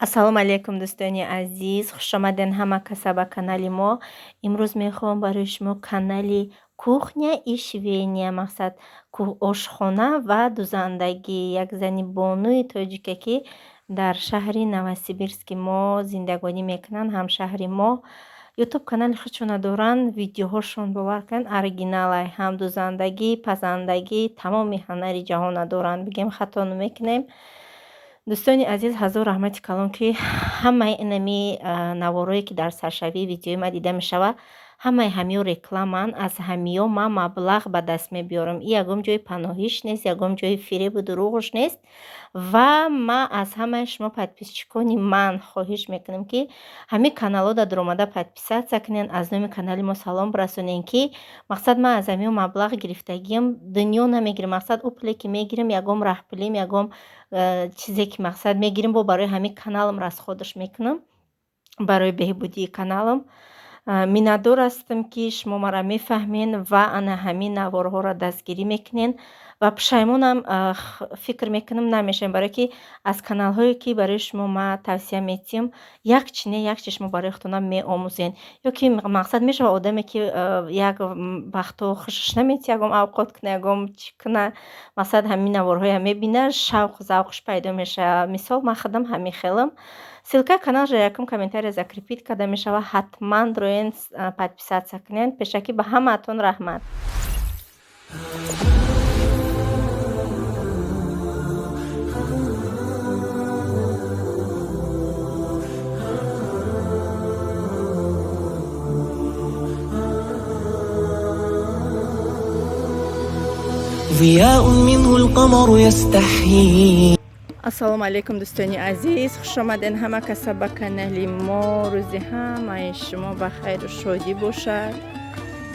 Ассалому алайкум, дӯстони азиз, хушомаден ҳама каса ба канали мо. Имрӯз мехоҳам барои шумо канали Кухня и швейня, мақсад ошхона ва дузандагӣ, як зани бонуи тоҷике, ки дар шаҳри Новосибирски мо зиндагонӣ мекунанд, ҳамшаҳри мо. Ютуб канали худшона доранд, видеоҳошон, бовар кунед, оригиналай, ҳам дузандагӣ, пазандагӣ, тамоми ҳунари ҷаҳона доранд, бигем, хато намекунем. Дӯстони азиз, ҳазор раҳмати калон, ки ҳамаи инами наворое, ки дар саршавии видеои ма дида мешавад, ҳамаи ҳамиё рекламаанд, аз ҳамиё ман маблағ ба даст мебиёрам. И ягон ҷои паноҳиш нест, ягон ҷои фиребу дурӯғаш нест. Ва ман аз ҳамаи шумо, подписчикони ман, хоҳиш мекунам, ки ҳамин каналҳода дуромада подписаться кунед, аз номи канали мо салом бирасонед, ки мақсад ман аз ҳамиё маблағ гирифтагиам дунё намегирам. Мақсад, ӯ пуле, ки мегирам, ягон раҳпулим, ягон чизе, ки мақсад мегирам, бо барои ҳамин каналам расходаш мекунам, барои беҳбудии каналам. Миннатдор ҳастам, ки шумо маро мефаҳмен ва ана ҳамин наворҳоро дастгирӣ мекунед, ва пушаймонам, фикр мекунам, намешавем, барое ки аз каналҳое, ки барои шумо ман тавсия метиҳам, як чи не, як чи шумо барои худтонам меомӯзед. Ё ки мақсад мешавад, одаме, ки як вақтҳо хушаш наметиҳад ягон авқот куна, ягон чӣ куна, мақсад, ҳамин наворҳоя мебинад, шавқу завқаш пайдо мешавад. Мисол, ман худам ҳамин хелам. Ссылкаи каналро якум комментария закрепить карда мешавад, ҳатман роен подписаться кунед. Пешакӣ ба ҳамаатон раҳмат. ضياء منه القمر يستحيي. Ассалому алайкум, дӯстони азиз, хушомаден ҳама каса ба канали мо. Рӯзи ҳамаи шумо ба хайру шодӣ бошад,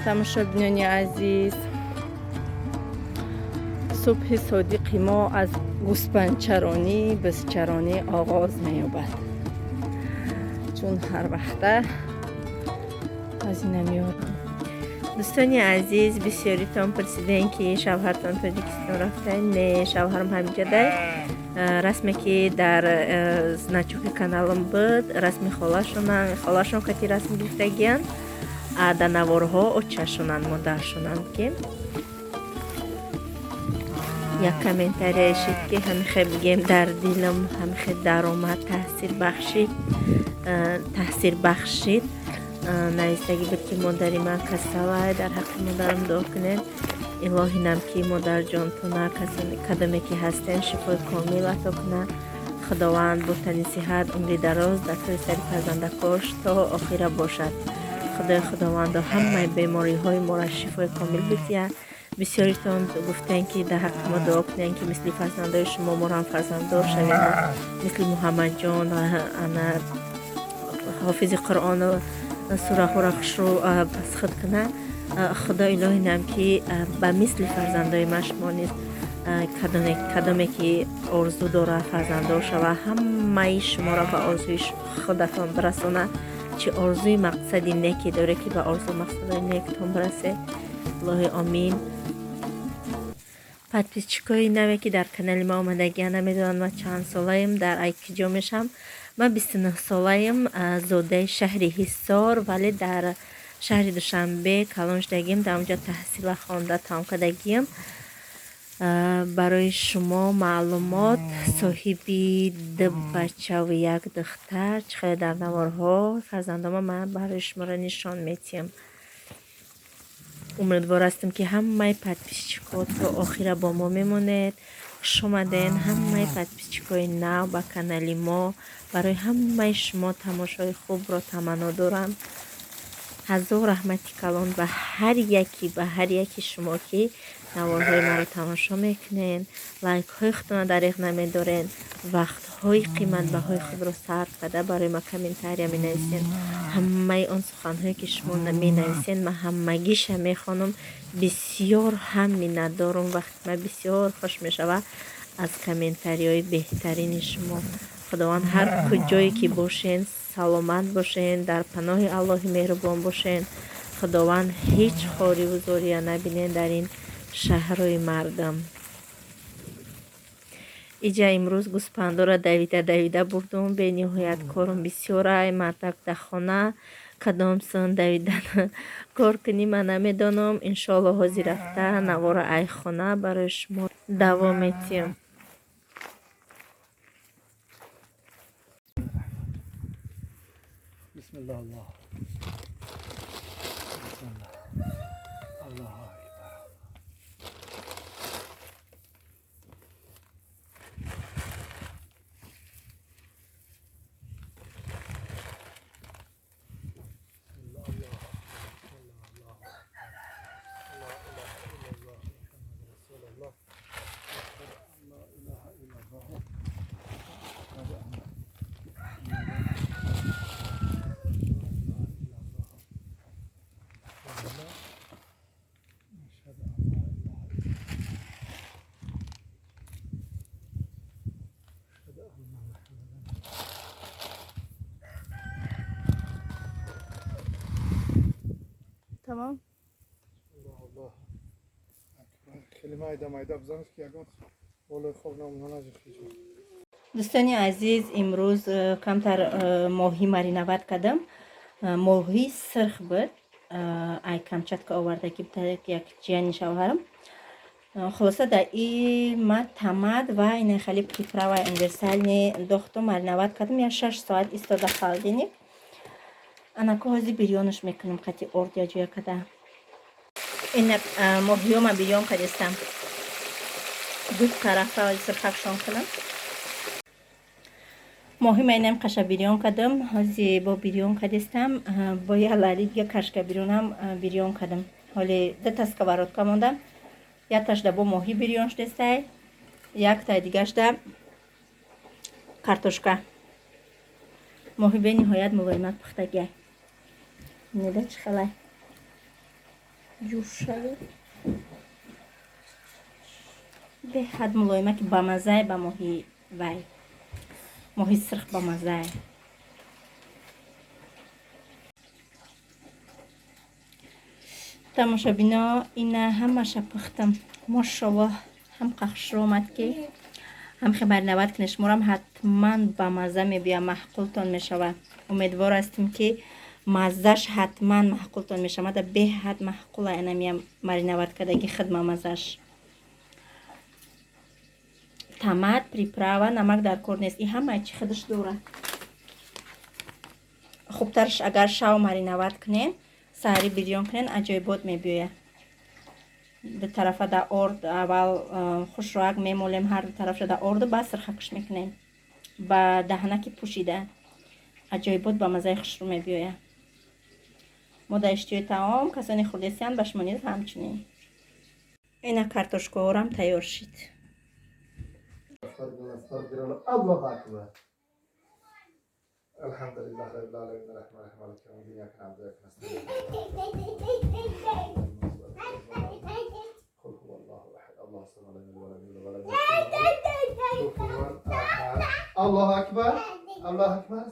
тамошобинони азиз. Субҳи содиқи мо аз гӯспандчаронӣ, бизчаронӣ оғоз меёбад, чун ҳар вақта аз ина меёд. Дӯстони азиз, бисёритон пурсидем, ки шавҳартон Тоҷикистон рафта? Не, шавҳарам ҳамиҷадай. Расме, ки дар значоки каналам буд, расми холашонанд, холашон кати расм гирифтагиянд, а дар наворҳо очашонанд, модаршонанд. Ки як комментария шид, ки ҳамихе бигем, дар дилам ҳамихе даромад, таъсир бахшид. Навистагӣ буд, ки модари ман касалай, дар ҳаққи модарам дуо кунед. Илоҳинам, ки модарҷонтона, кадоме ки ҳастен, шифои комил ато кунад Худованд, бо тани сиҳат, умри дароз, дар тӯи сари фарзандакош то охира бошад. Худои Худовандо ҳамаи бемориҳои моро шифои комил бидиҳад. Бисёритон гуфтем, ки дар ҳаққи мо дуо кунем, ки мисли фарзандои шумо моро ҳам фарзанддор шавем, мисли Муҳаммадҷон, ана ҳофизи Қуръону сураҳоро хушрӯ пас худ кунад. Худо илоҳинам, ки ба мисли фарзандои ман шумо низ, кадоме ки орзу дорад фарзанддор шавад, ҳамаи шуморо ба орзуи худатон бирасонад. Чӣ орзуи мақсади неке доред, ки ба орзу мақсадҳои нектон бирасед. Илоҳи омин. Подписчикои наве, ки дар канали ма омадагиан, намедонанд ман чанд солаем, дар ай киҷо мешавам. Ман 29 солаем, зодаи шаҳри Ҳисор, вале дар шаҳри Душанбе калон шудагием, дар онҷо таҳсила хонда тамом кардагием. Барои шумо маълумот, соҳиби ду бачаву як духтар. Чӣ хеле дар наворҳо фарзандома ман барои шуморо нишон метиҳам. Умедвор ҳастам, ки ҳамаи подписчикҳо то охира бо мо мемонед. Хушомаден ҳамаи подписчикҳои нав ба канали мо. Барои ҳамаи шумо тамошои хубро таманно дорам. Ҳазор раҳмати калон ба ҳар яки шумо, ки наворҳои маро тамошо мекунед, лайкҳои худтонро дареғ намедоред, вақтҳои қиматбаҳои худро сарф карда барои ма комментария менависед. Ҳамаи он суханҳое, ки шумо менависед, ман ҳамагиша мехонам. Бисёр ҳам миннатдорум. Вақти ман бисёр хуш мешавад аз комментариҳои беҳтарини шумо. Худованд, ҳар куҷое ки бошен, саломат бошен, дар паноҳи Аллоҳи меҳрубон бошен. Худованд, ҳеҷ хориву зория набинед дар ин шаҳрҳои мардум. Иҷа имрӯз гӯспандора давида давида бурдум. Бениҳоят корум бисёрай. Мардак дар хона кадом сон давидан кор кунӣ ман намедонам. Иншоалло ҳозир рафта навора ай хона барои шумо давом метиҳам. Бисмиллоҳ, Аллоҳ. Бисмиллоҳ. Аллоҳу акбар. Тамом. Аллоҳ Аллоҳ акбар. Хеле майда майда бизанед ки ягон болои хок намона наҷихиҷа. Дӯстони азиз, имрӯз камтар моҳӣ мариноват кардам. Моҳӣ сирх буд. Ай Камчатка овардаги буд як ҷияни шавҳарам. Хулоса дар и ма томат ва ина хеле приправа универсальный дохту мариноват кардам. Я 6 соат истода холодильник. Анако ҳозир бирёнаш мекунам қати орд я ҷоя када. Ина моҳиёма бирён кардистам. Ду тарафа ҳозир сирхакшон кунам. Моҳи майнам қаша бирён кардам. Ҳозир бо бирён кардистам. Бо я лали дига кашка бирёнам бирён кардам. Ҳоли дута сковородка монда. Якташда бо моҳӣ бирён шудестай, яктай дигашда картошка. Моҳи бениҳоят мулоимак пухтагиай. Неда чӣ хелай ҷӯшави беҳад мулоимаки бамазай ба моҳи вай. Моҳи сирх бамазай. Тамошобино, ина ҳамаша пухтам. Мошаллоҳ, ҳам қахшро омад ки ҳам хабарнавад кунед. Шуморам ҳатман бамаза мебиёд, маъқултон мешавад. Умедвор ҳастем ки маззаш ҳатман маъқултон мешавад. Беҳад маъқула инамиям мариноват кардаги хидма маззаш. Томат, приправа, намак дар кор нест. И ҳамаи чи худаш дорад. Хубтарш агар шав мариноват кунед, саҳари бирён кунед, аҷоибот мебиёяд. Ду тарафа да орд аввал хушроак мемолем, ҳар ду тарафша да орду, баъд сирхакш мекунем. Ба даҳанаки пӯшида. Аҷоибот ба маззаи хушрӯ мебиёяд. Мо дар иштиҳои таом касоне хӯрдесиянд, ба шумо низ ҳамчунин. Ина картошкаҳорам тайёр шид. Аллоҳу акбар. Алҳамдулиллаҳ роббил оламин арраҳмани рраҳим малики явмиддин ийяка наъбуду ва ийяка настаъин. Қул ҳуваллоҳу аҳад, Аллоҳу самад, лам ялид ва лам юлад ва лам якун лаҳу куфуван аҳад. Аллоҳу акбар. Аллоҳу акбар.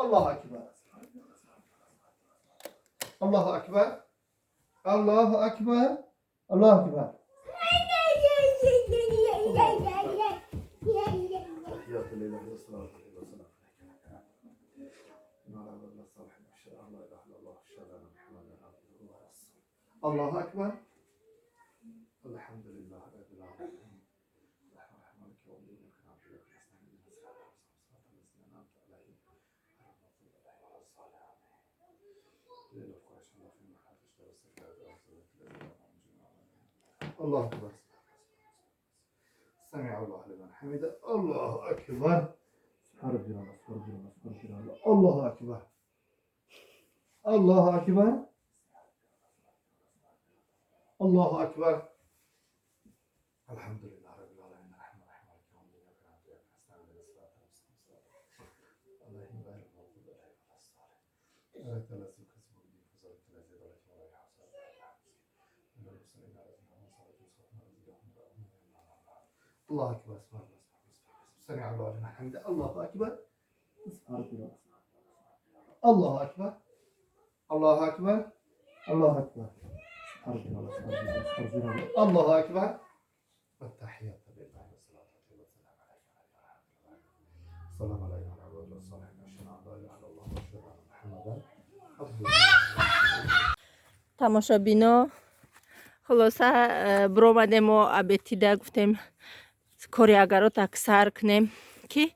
Аллоҳу акбар. Аллоҳу акбар. Аллоҳу акбар. Аллоҳу акбар. الله أكبر. الحمد لله رب العالمين. الله أكبر. سمع الله لمن حمده. الله أكبر. سبحان ربي الأعلى، سبحان ربي الأعلى، سبحان ربي الأعلى. الله أكبر. الله أكبر. الله أكبر. الحمد لله رب العالمين الرحمن الرحيم مالك يوم الدين إياك نعبد وإياك نستعين اهدنا الصراط المستقيم صراط الذين غير المغضوب عليهم ولا الضالين. أولئك الذين كسبوا بدينهم فذلك لا زيد عليهم ولا يحصى. الله أكبر. سبحان الله سمع الله لمن حمده. الله أكبر. الله أكبر. الله أكبر. الله أكبر. الله أكبر. التحيات لله والصلاة والسلام عليك السلام عليك وعلى عباد الصالحين أشهد أن لا إله إلا الله وأشهد أن محمدا عبده. Тамошобино, хулоса, биромадем мо абетида, гуфтем, кори агарот аксар кунем, ки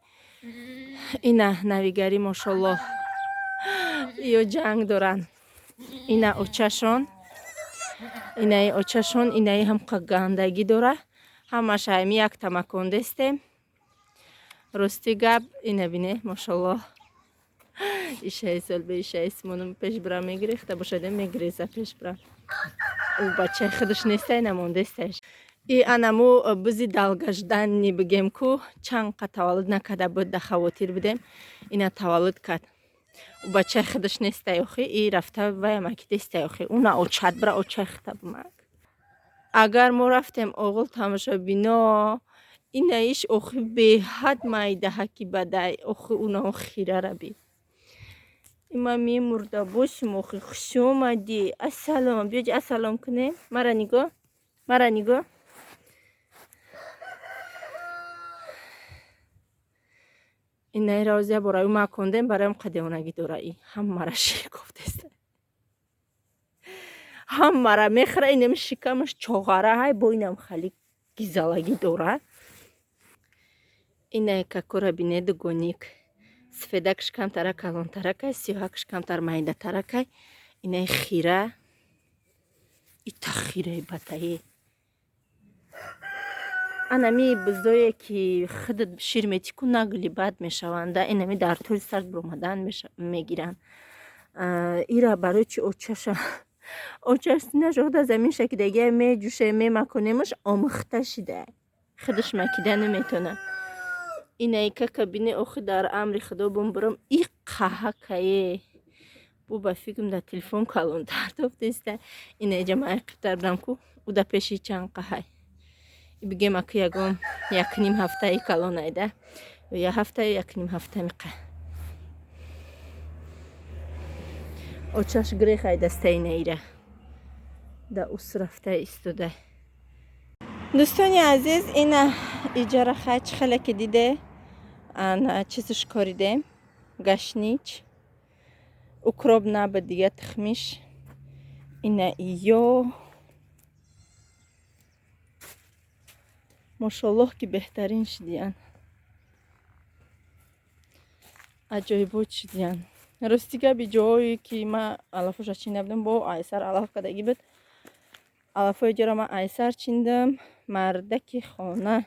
ина навигарӣ, мошолло, ё ҷанг доранд. Ина очашон, инаи очашон, инаи ҳамқа гандагӣ дора. Ҳамаша ами як тамакон дестем. Рости гап, ина бине, мошолло, ишаи сол бе ишаи симонум пеш бира мегирехта бошадем, мегиреза пеш бира. Ӯ бачаи худаш нестай, намондесташ. И анаму бизи долгожданный бигем ку, чанд қа таваллуд накарда буд, да хавотир будем, ина таваллуд кард. Ӯ бачаи худаш нестай охи, и рафта ваямаки дестай охи. Уна очад бира, очаи хита бимак. Агар мо рафтем оғул, тамошобино, инаиш охи беҳад майдаҳаки бадай охи, унао хирара би. Има мемурда бошим охи. Хуш омадӣ, ассалом, биёҷи, ассалом кунем. Мара нигоҳ, мара нигоҳ. Инаи розия бораи макондем, бароям қадевонагӣ дора. И ҳамара шир кофтеста, ҳамара мехӯра. Инам шикамаш чоғара ҳай, бо инам хали гизалагӣ дора. Инаи какора бине, дугоник, сафедакш камтара калонтаракай, сиёҳакш камтар майдатаракай. Инаи хира, ита хираи батае. Анами бизое ки худат шир метӣ ку, нагли бад мешаванда, инами дар тӯли сард биромадан мегиранд. Ира барои чи очаша, очаш синаш ода замин шакидагия, меҷӯше, мемаконемаш, омӯхта шида, худаш макида наметона. Инаи кака бине охи, дар амри худо бумбурам и қаҳакае бу, ба фикрам дар телефон калонтар тофтеста. Инаи ҷамаи қибтар будам ку, ӯ да пеши чанд қаҳай, бигем, аку ягон якним ҳафтаи калонайда ё як ҳафта ё якним ҳафта миқа. Очаш грехай дастаи наира да ус рафта истода. Дӯстони азиз, ина иҷара хай, чӣ хеле ки диде, ана чизш коридем, гашнич, укроп набуд дига, тухмиш. Ина ё, мошоллоҳ, ки беҳтарин шидиян, аҷоибот шидиян. Рости гап, ҷое ки ма алафоша чинда будам, бо айсар алаф кардагӣ буд. Алафои ҷоро ман айсар чиндам. Мардаки хона,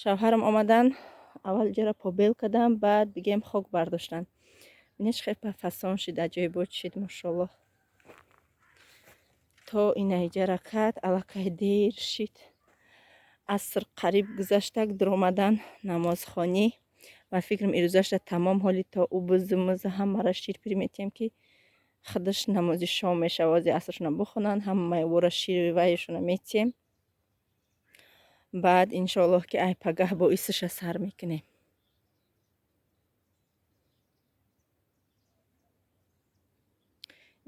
шавҳарам омадан, аввал ҷора побел кардам, баъд бигем хок бардоштан. Бинеш, хеле фасон шид, аҷоибот шид, мошоллоҳ. То инаиҷара кард, аллакай дер шид, аср қариб гузаштак, дуромадан намозхонӣ. Ва фикрам ирӯзашта тамом. Ҳоли то ӯ бузумуза ҳамара шир пир метиҳем, ки худаш намози шом мешава, ози асршона бихонанд, ҳамаи вора шири вайшона метиҳем. Баъд иншоаллоҳ, ки ай пагаҳ бо исиша сар мекунем.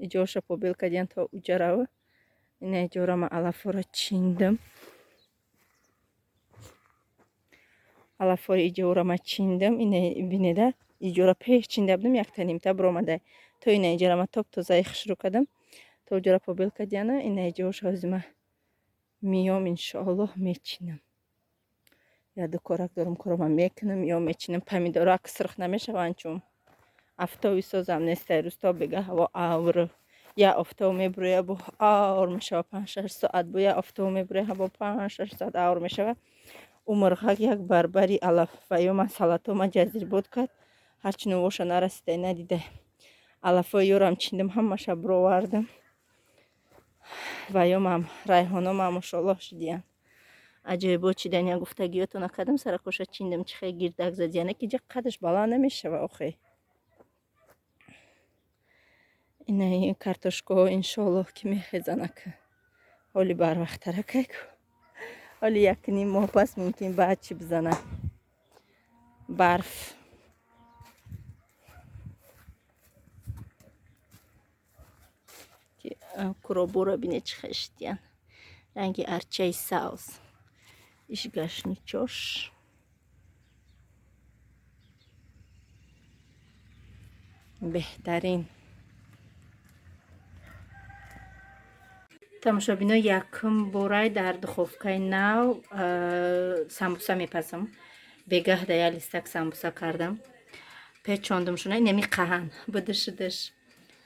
Иҷоша побел кардиян то уҷарав. Ина иҷора ма алафора чиндам, алафори иҷора ма чиндам. Ина бинеда, иҷора пеш чинда будам, якта нимта биромада. То ина иҷора ма топ тозаи хушрӯ кардам, то уҷора побел кардияна. Ина иҷоша ҳозима миём, иншоаллоҳ, мечинам. Яду корак дорам, корома мекунам, ё мечинам. Помидоро ак сирх намешаванд, чун афтоби созам нестай. Рӯзто бега ҳаво авр, я офтоб мебурӯя, бо авр мешава 5-6 соат, бо я офтоб мебурӯя, ҳаво 5-6 соат авр мешава. Ӯ мурғак як барбари алаф ва ё ман салатома ҷазирбод кард, ҳарчи нувоша нарасидай, надидай. Алафои ёрам чиндам, ҳамаша бировардам. Ва ёмам райҳономам, мошоаллоҳ, шидиян, аҷоибот шидан. Я гуфтагиёто накардам, саракоша чиндам, чи хел гирдак задияна, ки ҷа қадаш баланд намешава охе. Инаи картошкаҳо, иншоаллоҳ, ки мехезанак. Ҳоли барвақттаракайку, ҳоли якним моҳ пас мумкин баъд чӣ бизана, барф. Куробуро бине, чӣ хел шидиян, ранги арчаи савз. Иш гашничош. Беҳтарин. Тамошобино, якум борай дар духовкаи нав самбуса мепазам. Бегаҳ да як листак самбуса кардам. Печондум шуна, инами қаҳан будишидиш.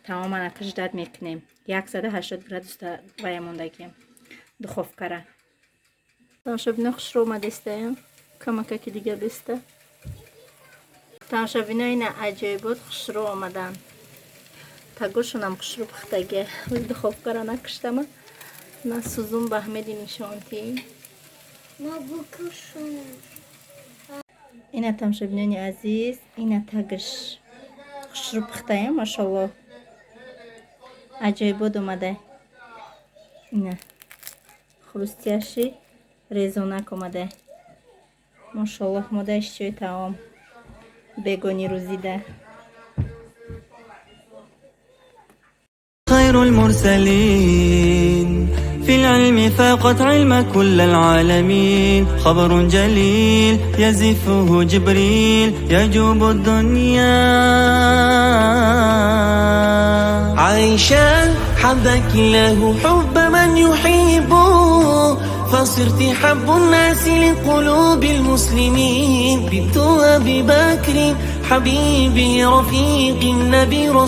Тамоман ака ждать мекунем. 180 градус да вая мондагием духовкара. Тамошобино, хушрӯ омадестаям. Камакаки дига беста. Тамошобино, ина аҷоибот хушрӯ омадан. Тагошонам хушрӯ пухтагия. Духовкара накуштама. На сузум баҳмеди нишонтӣ. Ина тамошобинони азиз, ина тагаш хушрӯ пухтаям, машаллоҳ. Аҷоибот омада. Ина хрустящий резонак омада. Машаллоҳ, мода ишчои таом бегони рӯзида. خير المرسلين في العلم فاقت علم كل العالمين خبر جليل يزفه جبريل يجوب الدنيا عائشة حبك الله حب من يحبه فصرت حب الناس لقلوب المسلمين بنت أبي بكر حبيبي رفيق النبي رسول.